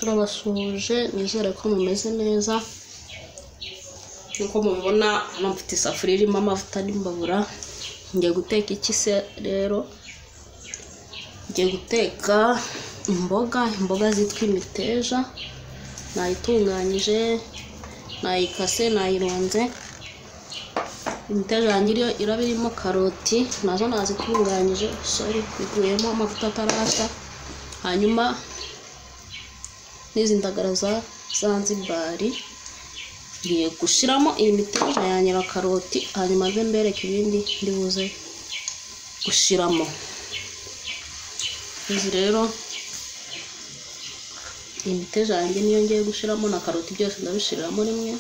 Turabasuhuje, nizere ko mumeze neza. Nkuko mubibona hano mfite isafuriya irimo amavuta n'imbabura. Ngiye guteka iki se rero? Ngiye guteka imboga, imboga zitwa imiteja. Nayitunganyije, nayikase, nayironze. Imiteja yanjye iraba irimo karoti, nazo nazitunganyije, sorry biguyemo amavuta atarashya. Hanyuma n'izi ndagara za Zanzibari. Ngiye gushyiramo iyi miteja yanjye na karoti, hanyuma nze mbereke ibindi ndi buze gushyiramo. Izi rero iyi miteja yanjye niyo ngiye gushyiramo na karoti, byose ndabishyiramo rimwe.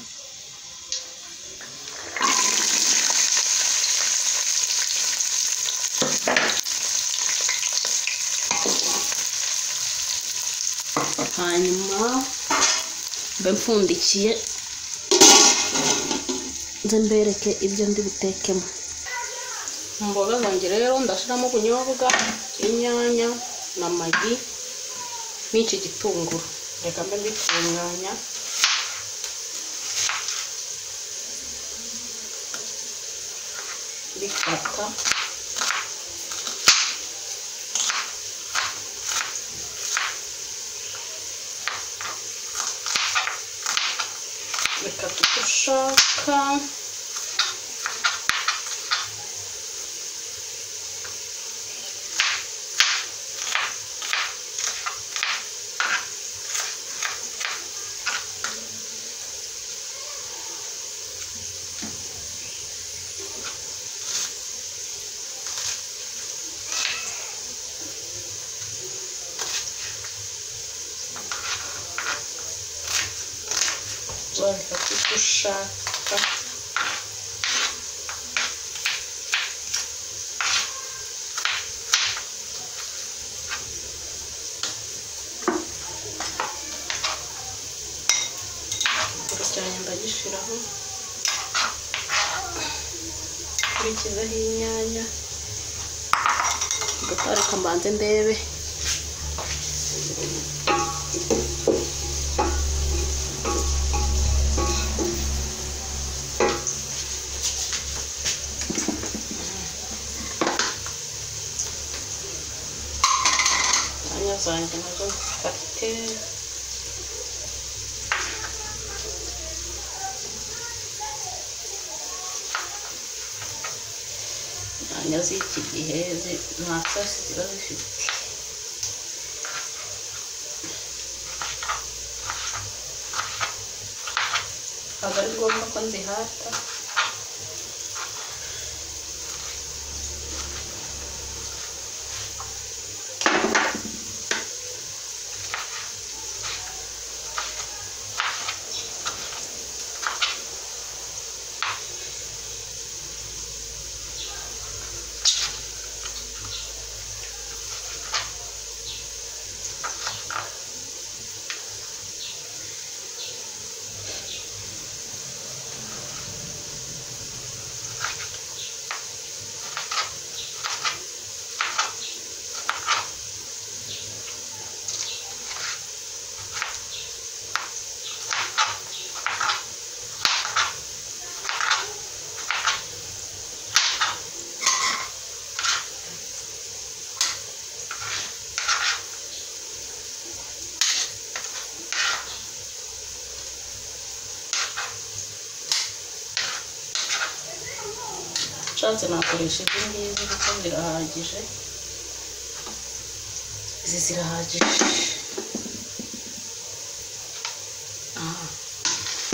Hanyuma mbe mpfundikiye nze mbereke ibyo ndi butekemo. Imboga zanjye rero ndashyiramo ubunyobwa, inyanya na magi n'iki gitunguru. Reka mbe mbitunganya. Bikata. Reka tugushaka. Gushaka cyanjye ndagishiraho, kurikizaho inyanya, reka mbanze ndebe. Inyanya zanjye nazo zifate. Inyanya z'iki gihe nta sosi ziba zifite. Ntabwo ari ngombwa ko nzihata. Nshatse nakoresha izi ngizi kuko zirahagije, izi zirahagije.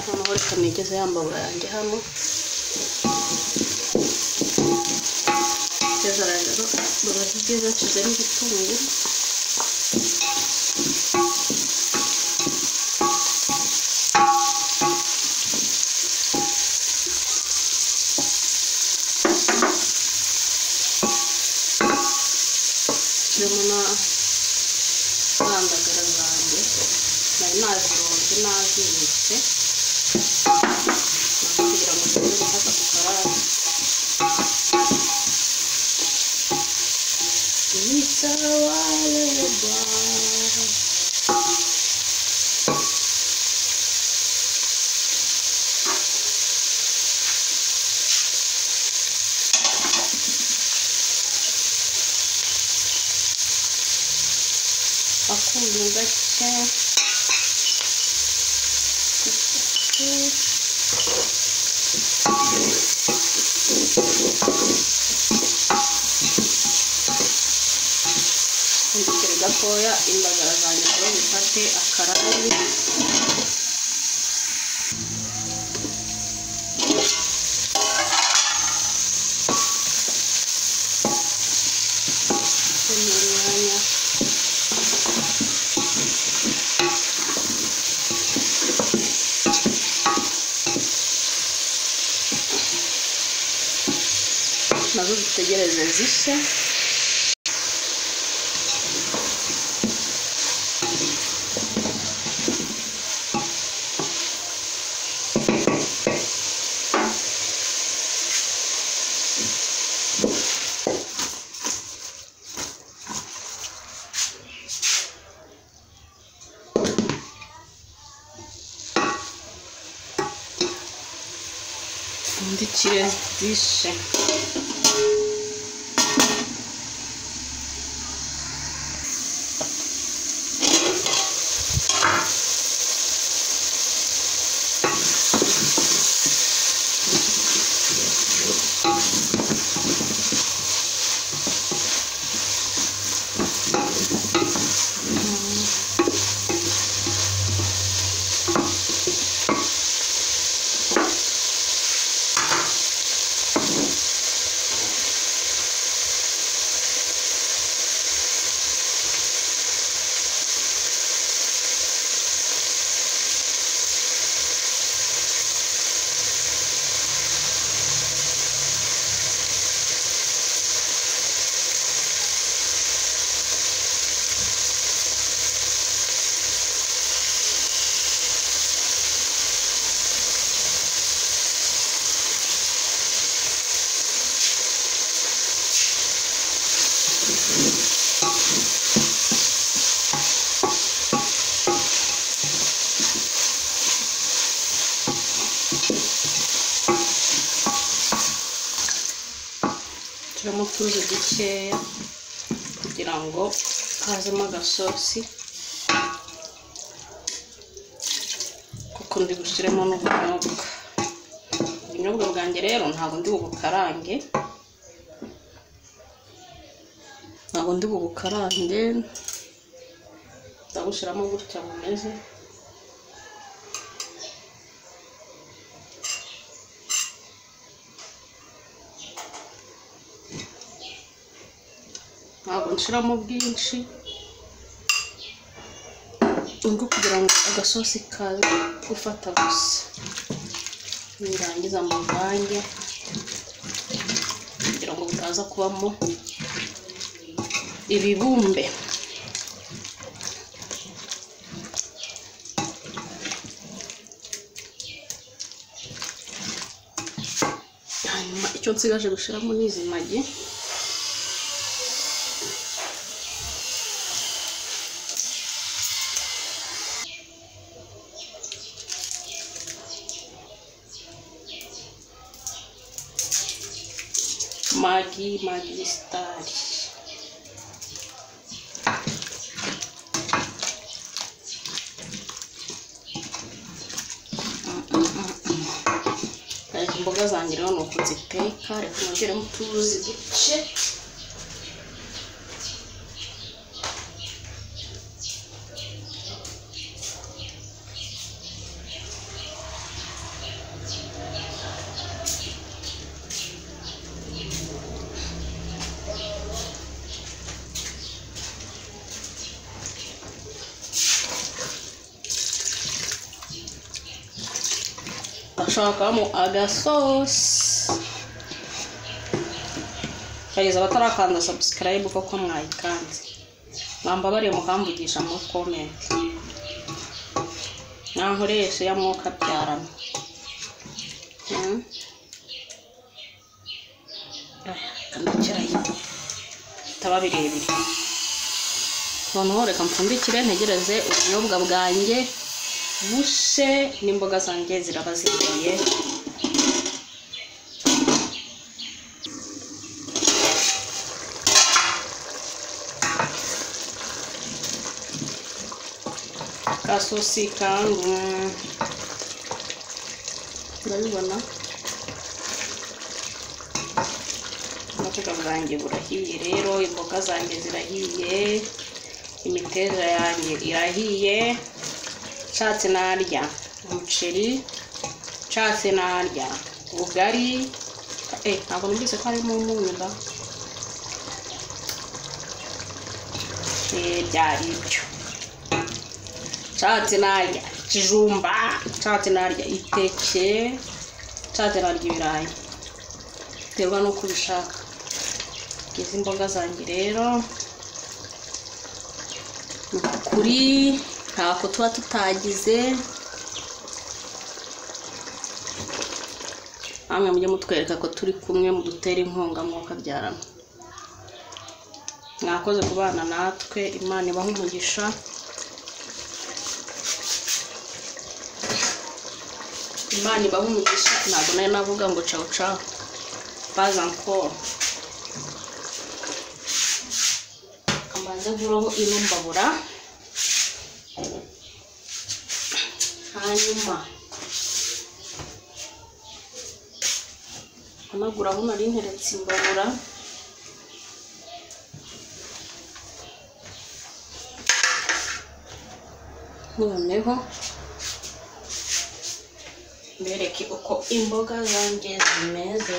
Noneho reka negeze ya mbabura yanjye hano. Imiteja rero barazigize, nshizemo igitunguru. Nshyiramo na ndagara zanjye nari nazironze nazibitse kugira ngo zize gufata ku kararo. Nitawaleba. Akunyu gake. Pfundikire gatoya indagara zanjye ngo zifate akarangi. Inyanya. Nazo zitegereze zishye. Pfundikire zishe. Nshyiramo utuzi dukeya kugira ngo hazemo agasosi, kuko ndi bushyiremo n'ubunyobwa. Ubunyobwa bwanjye rero ntabwo ndi bubukarange, ndabushyiramo gutya bumeze. Ntabwo nshiramo bwinshi ngo kugira ngo agasosi kaze gufata gusa. Nirangiza muvange kugira ngo butaza kubamo ibibumbe. Hanyuma icyo nsigaje gushiramo ni izi magi. Magi magi sitari. Imboga zanjye rero ni uko nziteka. Reka nongeremo utuzi duke. Ndashakamo agasosi. Kageza abatarakanda subscribe koko mwayikanze, mwambabariye mukamvugisha muri comment, mwankoreshe ya mwuka byarana. Ndakirayo bitaba birebire. Noneho reka mpfundikire ntegereze ubunyobwa bwanjye bushe n'imboga zanjye ziraba zihiye. Kasosi kangu urabibona, ubunyobwa bwanjye burahiye rero, imboga zanjye zirahiye, imiteja yanjye irahiye. Nshatse narya umuceri, nshatse narya ubugari. Ntabwo numvise ko harimo umunyu da. Byari ibyo. Nshatse narya ikijumba, nshatse narya iteke, nshatse narya ibirayi, biterwa n'uko ubishaka. Izi mboga zanjye rero ni ukuri ntako tuba tutagize. Namwe mujye mutwereka ko turi kumwe, mudutere inkunga mwokabyarana. Mwakoze kubana natwe, Imana ibahe umugisha. Imana ibahe umugisha. Ntabwo nari navuga ngo ciao ciao, pas encore. Mbanze nkureho ino mbabura, hanyuma hanagura aho nari nteretse imbabura. Noneho mbereke uko imboga zanjye zimeze.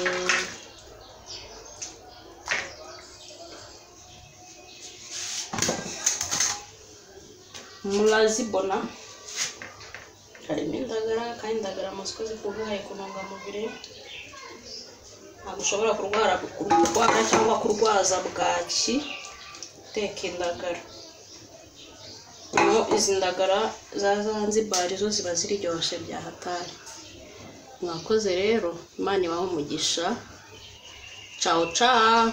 Murazibona, harimo indagara, kandi indagara muzi ko zikungahaye ku ntungamubiri. Ntabwo ushobora kurwara cyangwa kurwaza bwaki uteka indagara. Izi ndagara za Zanzibari zo ziba ziryoshye bya hatari. Mwakoze rero, Imana ibahe umugisha. Ciao ciao.